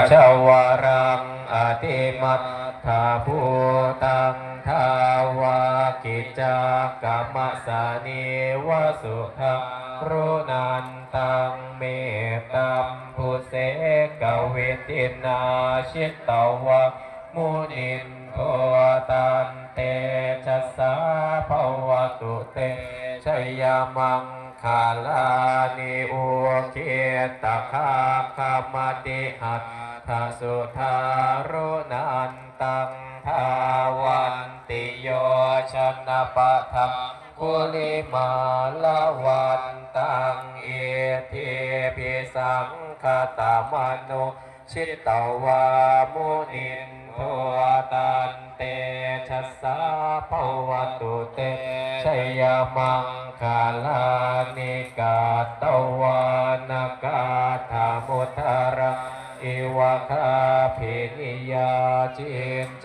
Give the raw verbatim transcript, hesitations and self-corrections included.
gajavaraṃ atimattabhūtaṃ dāvaggicakkamasanīva sudāruṇantaṃ mettambusekavidhinā jitavā munindo tantejasā bhavatu te jayamaṅgalāni. Ukkhittakhaggamatihatthasudāruṇantaṃ dhāvantiyojanapathaṅgulimālavantaṃ iddhībhisaṅkhatamano jitavā munindo tantejasā bhavatu te jayamaṅgalāni. Katvāna kaṭṭhamudaraṃ iva gabbhinīyā ciñca